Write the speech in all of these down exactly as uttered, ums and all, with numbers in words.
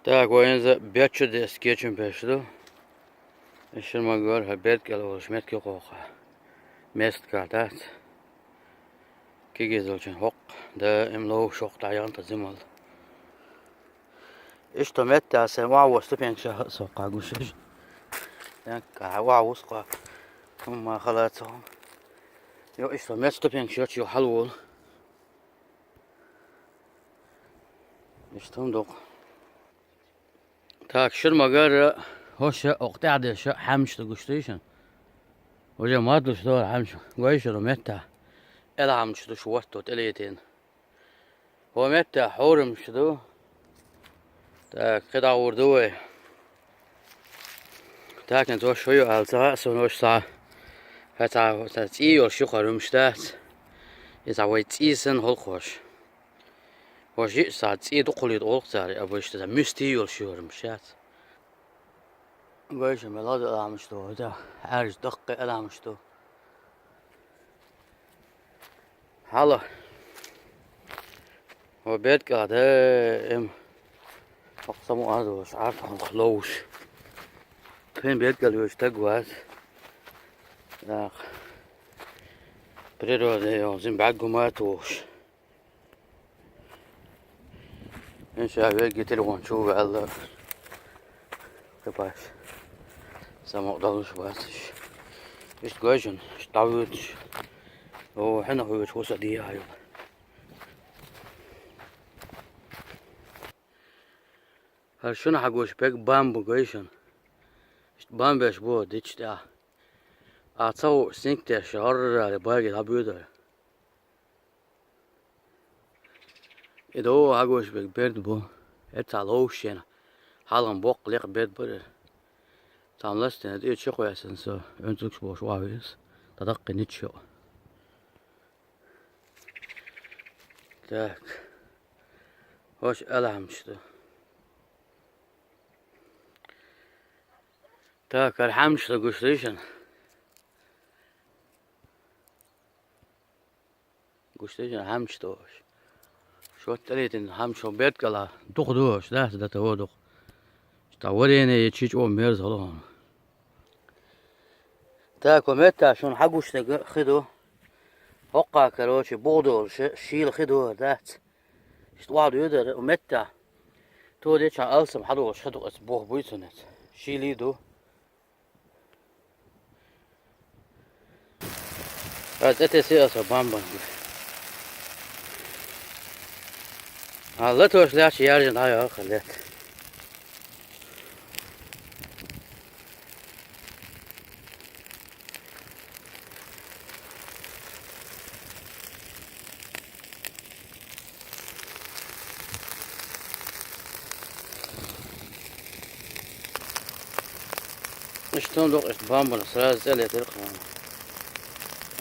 Так, вайна за бечу дес кечун пеш ду. Эшер магар, хьа берд кӀел волуш меттиг кхокха. Местка дац. Кигизалчун хӀокх, да, им лов шокх дӀаян та зимал. Иштта метта сан ван ву ступенька ша со кхагушаш. Янка ван вус кха. Хумма халаца. Йо, иштта мет ступенька шо чу хьалвол. Иштта хӀума доккху. Так, шура магара, хӀоша окъ тӀаьхьа деша хьаьмча ду гуш дуй шуна. Уже мадуш дора хьаьмча, гой шура метта. Эла хьаьмча ду шу ватто тӀелетина. ХӀо метта хьорамча ду. Так, кхидӀа гӀур ду вай. Так, эн цо шо ю ала ца хаьа, со нош цхьа. Хьа цхьа, цхьа цӀий йолуш ю кхара хӀумаш дац. И цхьа вай цӀий санна хӀаллакхош. Хьо жиъ схьа цӀий дукхаллийта олу цара, а вайшта сан муьстий йолуш йорамаш яц. Гой шу мел хаза аламаш ду, да, Ӏаьржа даккхий аламаш ду. Хьала. Хьо берд кӀела да, эм. Хьо самукъа а долуш, Ӏарта хьо ловуш. Тхин берд кӀела йоьдуш таг вац. Так. Природа йолу, зин бӀаьрг гума а тухуш. Ин ша верг телефон чу ваьлла. Кхипаш. Самукъа далуш бацаш. Иштта гойшина, иштта дӀавуьйтуш. О, хьенах вуьйтуш, хӀу сан дехьа йолу. ХӀара шуна хьагуш берг бамба гойшина. Иштта бамбеш бу дича тӀехь. А ца хууш синкдеш, гӀоррали баги дӀабуьйдара. И догӀу хьагуш берг берд бу. ХӀетта ловуш шена. Хьалхам боккха лекха берд бара. Цхьана ластина тӀе чекхваьссина со, оьнцугаш болуш вахавирас. Ткъа даккхий нича йо. Так. ХӀорш аламаш ду. Так, хӀара хьаьмча ду гуш дуй шуна. Гуш дерг хьаьмча ду аша. Шо тӀелетина хьаьмча, шо берд кӀела дукха ду аша, дац, дан тӀе дукха. Ста варение я чичӀо мерза хӀаллакьхьуна. Так, хӀо метта шуна хьагуш дерг хи ду. ХӀокху, короче, бухадолуш шийла хи ду хӀара, дац. Иштта охьадоьду хӀара, хӀо метта. Тоде чхьа алсам хьадолуш хи ду, оцу бухахь буй цунца. Шийла ду. Ас тӀе тесира аса бамбанга. А латош лаьтташ яржина дӀайоху лет. Иштта хӀума дукха, иштта бамбана сразу цӀе летира кхана.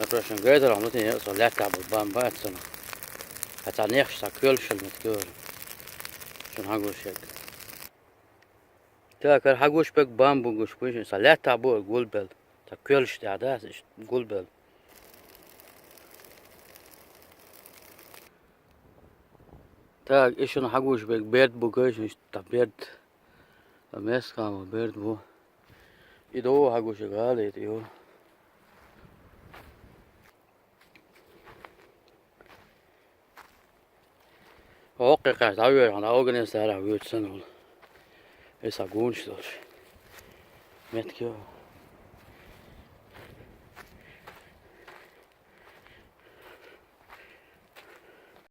Апра шун гайдарах ма тин, со лаьттахь бу бамба аьлла цунах. Хьан цхьа нехаш цхьа коьллаш хила меттиг ю хӀара. Шуна хьагуш ерг. Так, хӀара хьагуш берг бамба гуш буй шуна, цхьа лаьттахь бу хӀара гулбелла. Цхьа коьллаш тӀехь дац, иштта гулбелла. Так, и шуна хьагуш берг берд бу гой шуна, иштта берд. Ткъа мескан бу, берд бу. И догӀу хьагуш гӀала тӀе ю. ХӀокху кхаьчча дӀавоьжу, хьан дӀа организацияра вуьйцу санна волу. Иза гонаш долуш. Меттиг ю.